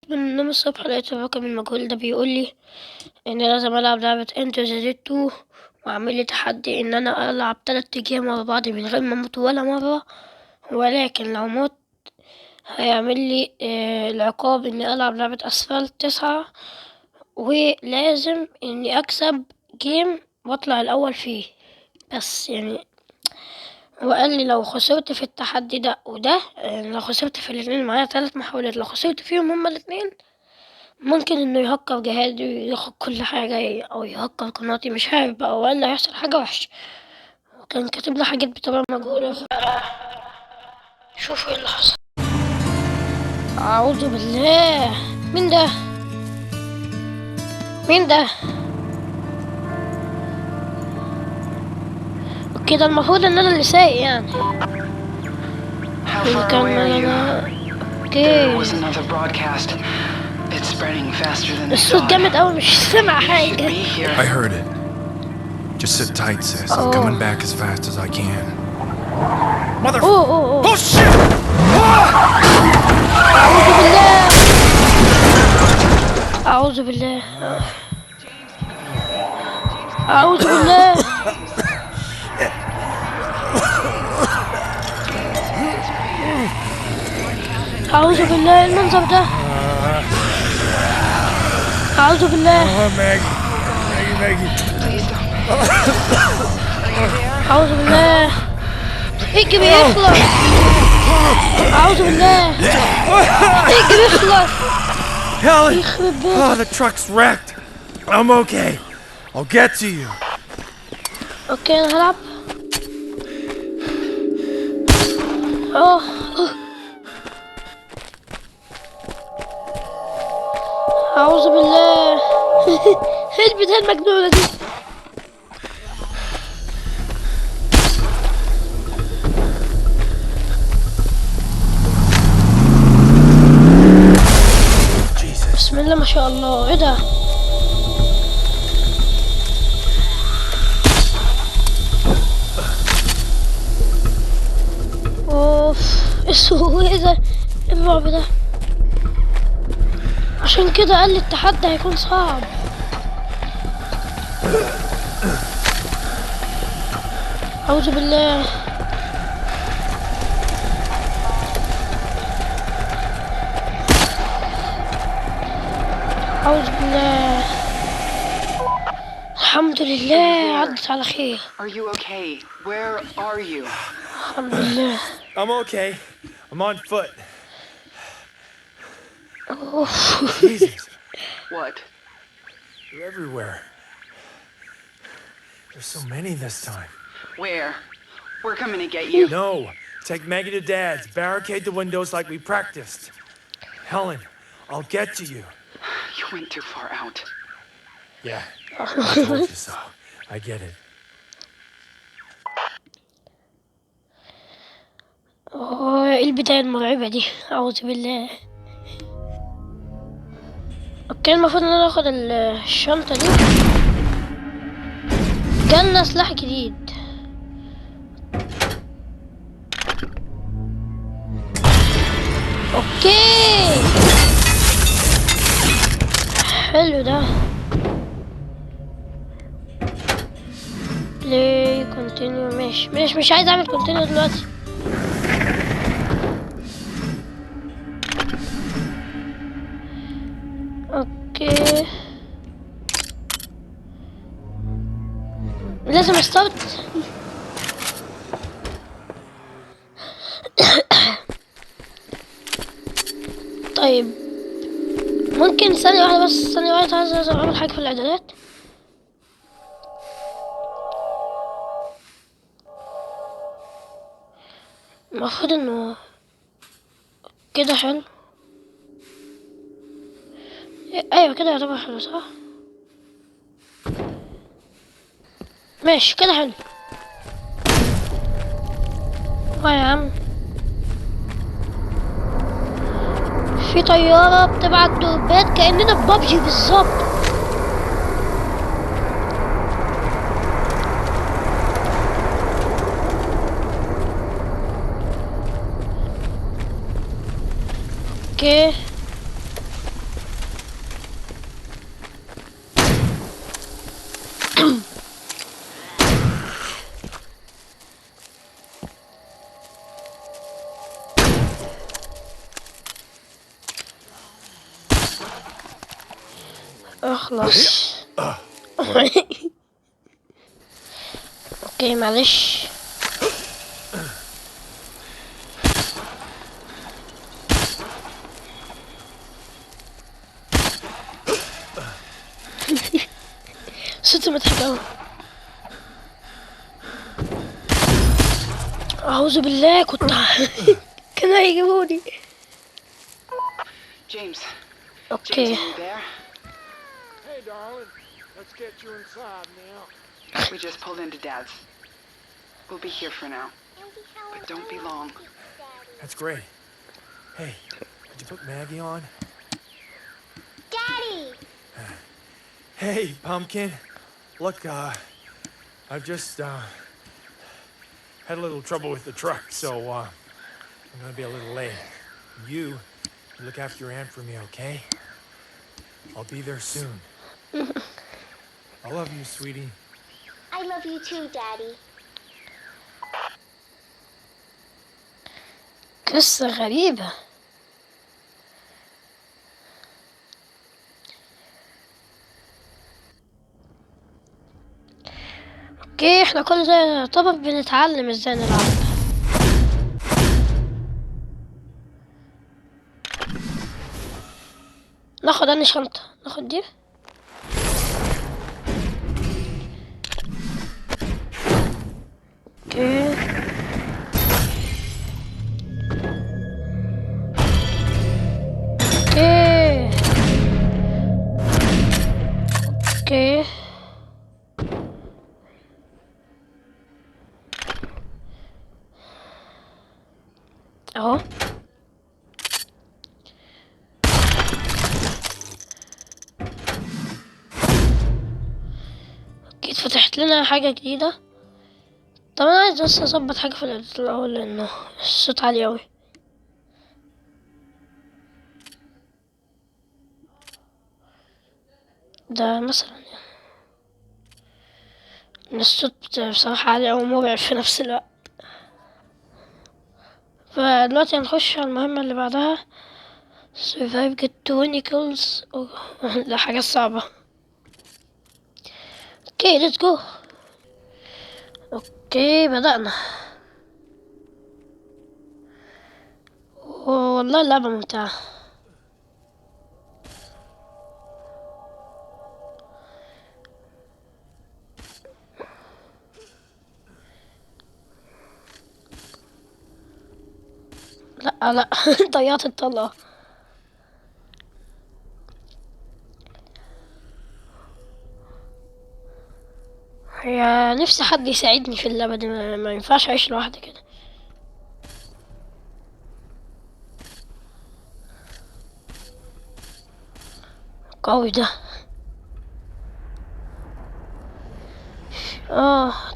من النوم الصبح لقيت الرقم المجهول ده بيقول لي ان لازم العب لعبة Enter the Dead 2، وعامل لي تحدي ان انا العب 3 game ورا بعض من غير ما اموت ولا مرة، ولكن لو مت هيعمل لي العقاب اني العب لعبة اسفلت 9، ولازم اني اكسب game واطلع الاول فيه. بس وقال لي لو خسرت في التحدي ده وده، لو خسرت في الاتنين معايا 3 محاولات، لو خسرت فيهم هما الاتنين ممكن انه يهكر جهازي وياخد كل حاجة او يهكر قناتي، مش عارف بقى. وقال لي هيحصل حاجة وحشة، وكان كاتب لي حاجات بطريقة مجهولة. شوفوا ايه اللي حصل. اعوذ بالله، مين ده؟ مين ده؟ كده المفروض ان انا اللي سايق يعني. How far away are you? There was another broadcast. It's spreading faster than they الصوت thought. جامد قوي، مش سامع You should حاجة. be here. I heard it. Just sit tight, sis. I'm coming back as fast as I can. Mother. اوه اوه اوه Oh shit! أعوذ بالله، أعوذ بالله، أعوذ بالله. أعوذ بالله، المنظر ده. أعوذ بالله. Oh, Maggie. Maggie, Maggie. Please don't. أعوذ بالله. اجري اخلص. أعوذ بالله. اجري اخلص. Helen! يخرب بيتك. Oh, the truck's wrecked. I'm okay. I'll get to you. okay انا هلعب. أوه. أعوذ بالله. ايه البداية المجنونة دي؟ Jesus. بسم الله ما شاء الله، ايه ده؟ اوف، السوق ايه ده؟ ايه الرعب ده؟ عشان كده قال لي التحدي هيكون صعب. أعوذ بالله. أعوذ بالله. الحمد لله عدت على خير. Are you okay? Where are you? الحمد لله. I'm okay. I'm on foot. أوف. Jesus. What? They're everywhere. There's so many this time. Where? We're coming to get you. No. Take Maggie to Dad's. Barricade the windows like we practiced. Helen, I'll get to you. You went too far out. Yeah. I told you so. I get it. أوه، ايه البداية المرعبة دي؟ أعوذ بالله. okay المفروض ان انا اخد الشنطة دي. جالنا سلاح جديد. okay حلو ده. play continue. ماشي ماشي، مش عايز اعمل continue دلوقتي. okay لازم start. طيب ممكن ثانية واحدة بس، ثانية واحدة، عايز اعمل حاجة في الاعدادات. المفروض انه كده حلو. ايوه كده يعتبر حلو صح؟ ماشي كده حلو. يا عم في طيارة بتبعت دروبات كأننا في بابجي بالظبط. okay. اخلص. okay معلش. صوتي مضحك أوي. أعوذ بالله كنت كانوا هيجيبوني. James. okay. James, are you there? Hey, darling. Let's get you inside now. We just pulled into Dad's. We'll be here for now. But don't be long. That's great. Hey, did you put Maggie on? Daddy! Hey, Pumpkin. Look, I've just, had a little trouble with the truck, so, I'm gonna be a little late. You look after your aunt for me, okay? I'll be there soon. I love you, sweetie. I love you too, Daddy. قصة غريبة. okay احنا كل ده يعتبر بنتعلم ازاي نلعب. ناخد انا شنطة، ناخد دي. okay okay okay اهو. okay اتفتحت لنا حاجة جديدة. طب انا عايز بس اظبط حاجة في ال edit الاول لانه الصوت عالي اوي. ده مثلا يعني الصوت بصراحة عالي اوي ومرعب في نفس الوقت. فدلوقتي هنخش على المهمة اللي بعدها، survive get 20 kills. ده حاجة صعبة. okay let's go. okay بدأنا. والله اللعبة ممتعة. لا لا ضيعت الطلقة. يا نفسي حد يساعدني في اللعبة دي، ما ينفعش اعيش لوحدي كده. قوي ده.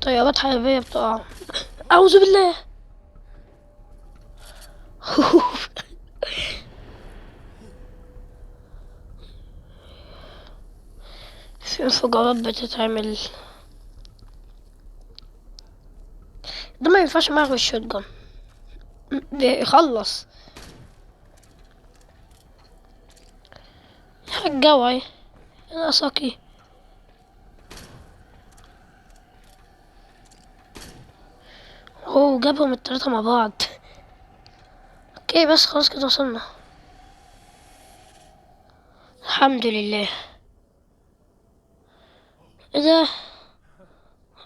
طيارات حربية بتقع. اعوذ بالله. في انفجارات بتتعمل. ده ما ينفعش معاه غير الشوت جان، بيخلص الجو. انا ساقي. هو جابهم التلاتة مع بعض. okay بس خلاص كده وصلنا الحمد لله. ايه ده؟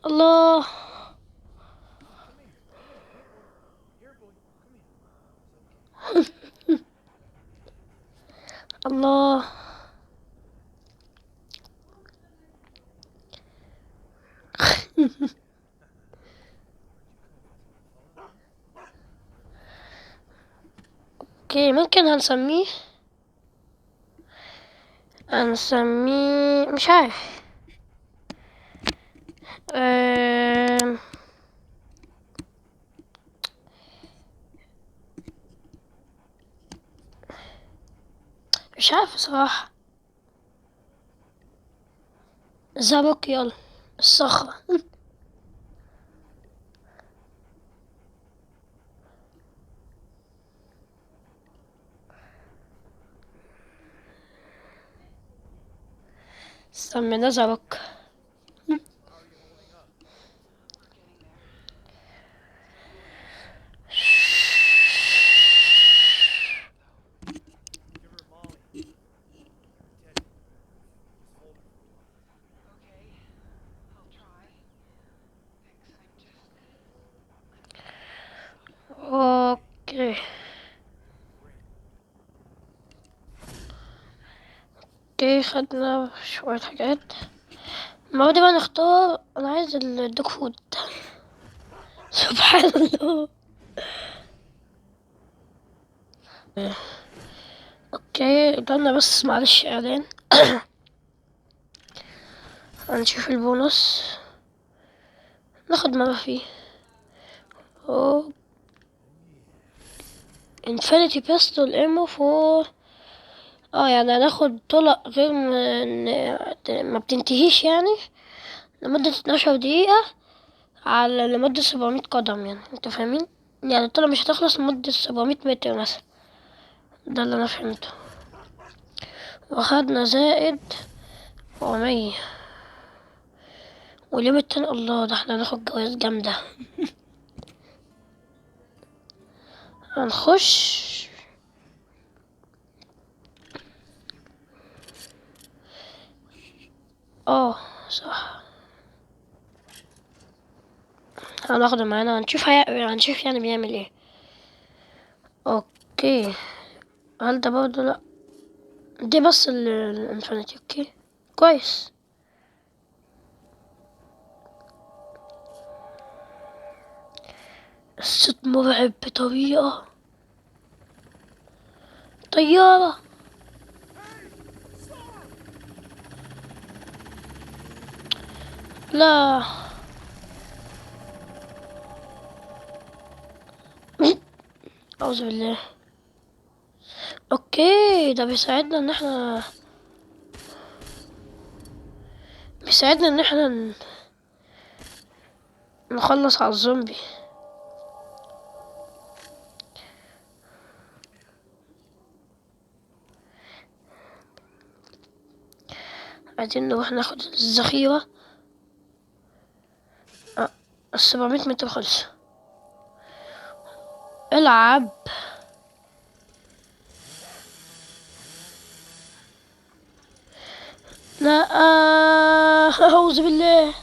الله. الله. okay ممكن هنسميه مش عارف. مش عارف صراحة. زبق يلا الصخرة. سميناه The Rock. Okay. Okay، خدنا شوية حاجات. المرة دي بقى نختار، انا عايز ال dog food. سبحان الله. okay قدامنا بس معلش اعلان. هنشوف البونص، ناخد ما فيه. اوه infinity pistol ammo for، يعني هناخد طلق غير ما بتنتهيش يعني لمدة 12 دقيقة على لمدة 700 قدم، يعني انتوا فاهمين؟ يعني الطلقة مش هتخلص لمدة 700 متر مثلا، ده اللي انا فهمته. واخدنا زائد 400 واليوم التاني. الله، ده احنا هناخد جوائز جامدة. هنخش صح، هناخده معانا، هنشوف يعني بيعمل ايه. okay هل ده برضه؟ لا دي بس ال infinity. okay كويس. الصوت مرعب بطريقة. طيارة. لا أعوذ بالله. okay ده بيساعدنا ان احنا، بيساعدنا ان احنا نخلص على الزومبي. عايزين نروح ناخد الذخيرة. 700 متر خلص. العب. لا أعوذ بالله.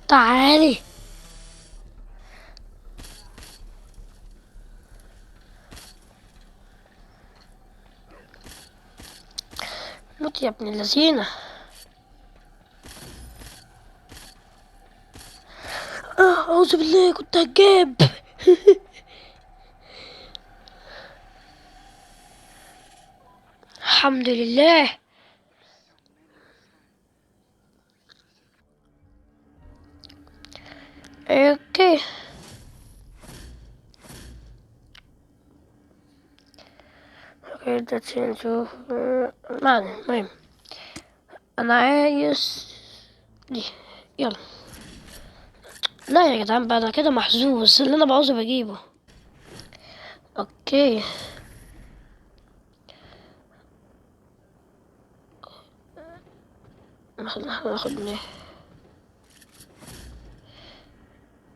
تعالي. موت يا ابن اللذينة. أعوذ بالله كنت هجيب. الحمد لله. okay okay ده نشوف معنا. المهم انا عايز دي، يلا. لا يا جدعان بقى انا كده محظوظ، اللي انا بعوزه بجيبه. okay ناخد ليه؟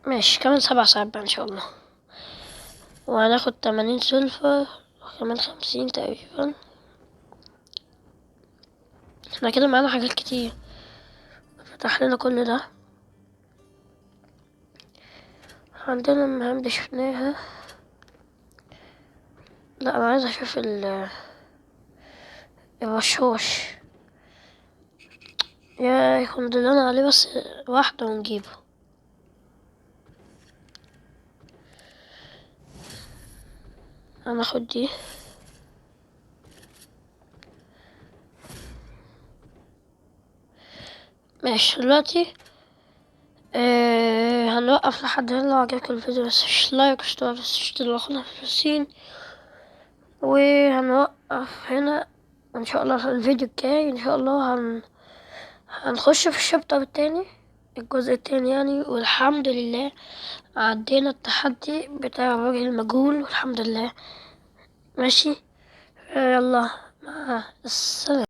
ماشي كمان 7 ساعات بقى ان شاء الله. وهناخد 80 sulfur وكمان 50 تقريبا. احنا كده معانا حاجات كتير، فتح لنا كل ده. عندنا المهام دي شفناها. لا انا عايز اشوف الرشاش. يا يكون دلنا عليه بس واحدة ونجيبه. انا اخد دي. ماشي دلوقتي هنوقف لحد هنا. لو عجبكم الفيديو متنسوش like واشتراك واشتراك في السين. وهنوقف هنا ان شاء الله. في الفيديو الجاي ان شاء الله هنخش في ال chapter التاني. الجزء التاني يعني. والحمد لله عدينا التحدي بتاع الراجل المجهول، والحمد لله. ماشي، يلا مع السلامة.